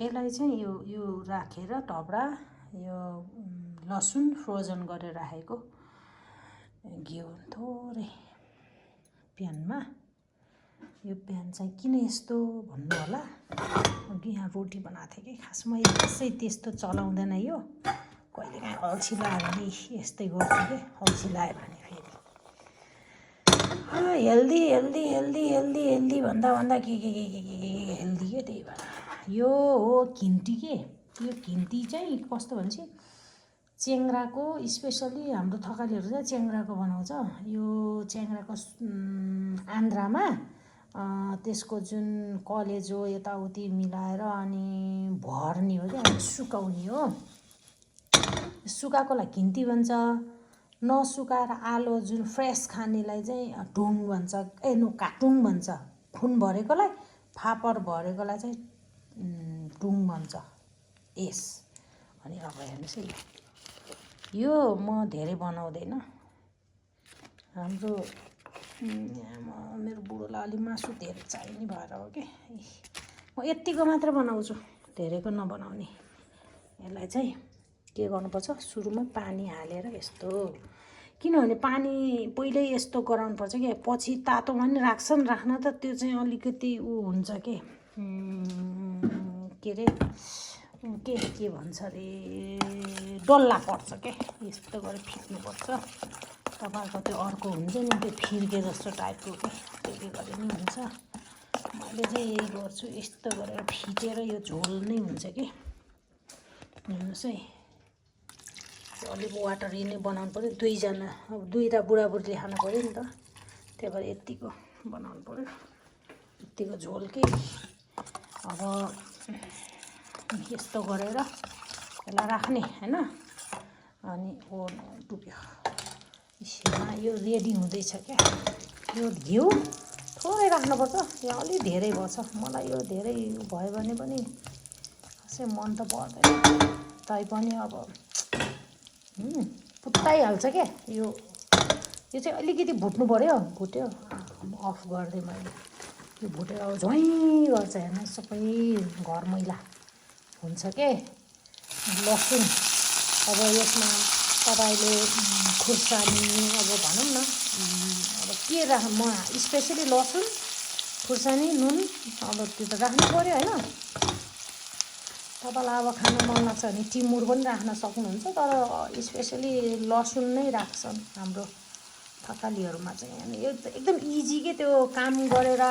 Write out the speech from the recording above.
यसलाई चाहिँ यो राखेर टबडा यो लसुन फ्रोजन गरेर राखेको घिउ थोरै प्यानमा। यो प्यान चाहिँ किन यस्तो भन्नु होला, यहाँ रोटी बनाएको थिएँ कि खासमा यसै त्यस्तो चलाउँदैन यो, कहिलेकाहीँ अल्छी लाग्यो भने यस्तै गर्छु कि अल्छी लाग्यो भने फेरि healthy healthy healthy healthy healthy भन्दा के हेल्दी के, त्यही भएर यो हो घिन्टी के। यो घिन्टी चाहिँ कस्तो भन्छ, च्याङ्ग्राको स्पेसली हाम्रो थकालीहरू चाहिँ च्याङ्ग्राको बनाउँछ। यो च्याङ्ग्राको आन्द्रामा त्यसको जुन कलेजो यताउति मिलाएर अनि भर्नी हो क्या, अनि सुकाउने हो। सुकाएकोलाई घिन्टी भन्छ, नसुकाएर आलो जुन फ्रेस खानेलाई चाहिँ ढुङ भन्छ, काटुङ भन्छ। खुन भरेकोलाई, फापर भरेकोलाई चाहिँ ढुङ भन्छ यस। अनि अब हेर्नुहोस् है, यो म धेरै बनाउँदैन, हाम्रो मेरो बुढोलाई अलि मासु धेरै चाहिने भएर हो कि म यत्तिको मात्र बनाउँछु, धेरैको नबनाउने। यसलाई चाहिँ के गर्नुपर्छ, सुरुमा पानी हालेर यस्तो, किनभने पानी पहिल्यै यस्तो गराउनुपर्छ कि पछि तातोमा पनि राख्छन्, राख्न त त्यो चाहिँ अलिकति हुन्छ के अरे के भन्छ अरे डल्ला पर्छ के, यस्तो गरेर फिट्नुपर्छ। तपाईँको त्यो अर्को हुन्छ नि, त्यो फिर्के जस्तो टाइपको के, त्यसले गरे नि हुन्छ। मैले चाहिँ यही गर्छु, यस्तो गरेर फिटेर यो झोल नै हुन्छ कि। हेर्नुहोस् है, अलिक वाटरी नै बनाउनु पऱ्यो, दुईजना अब दुईवटा बुढाबुढीले खानु पऱ्यो नि त, त्यही भएर यत्तिको बनाउनु पऱ्यो, यत्तिको झोल के। अब यस्तो गरेर यसलाई राख्ने होइन, अनि डुब्यो यो रेडी हुँदैछ क्या। यो घिउ थोरै राख्नुपर्छ, यहाँ अलिक धेरै भएछ, मलाई यो धेरै भयो भने पनि खासै मन त पर्दैन, तैपनि अब पुत्ताइहाल्छ क्या यो चाहिँ अलिकति भुट्नु पऱ्यो, भुट्यो अफ गरिदिएँ मैले। यो भुटेर अब झैँ गर्छ, हेर्नु सबै घर मैला हुन्छ के। लसुन अब यसमा तपाईँले खुर्सानी, अब भनौँ न अब के म स्पेसली लसुन, खुर्सानी, नुन अब त्यो त राख्नु पऱ्यो होइन। तपाईँलाई अब खान मन लाग्छ भने टिमुर पनि राख्न सक्नुहुन्छ, तर स्पेसली लसुन नै राख्छन् हाम्रो थकालीहरूमा चाहिँ। अनि एकदम इजी के, त्यो काम गरेर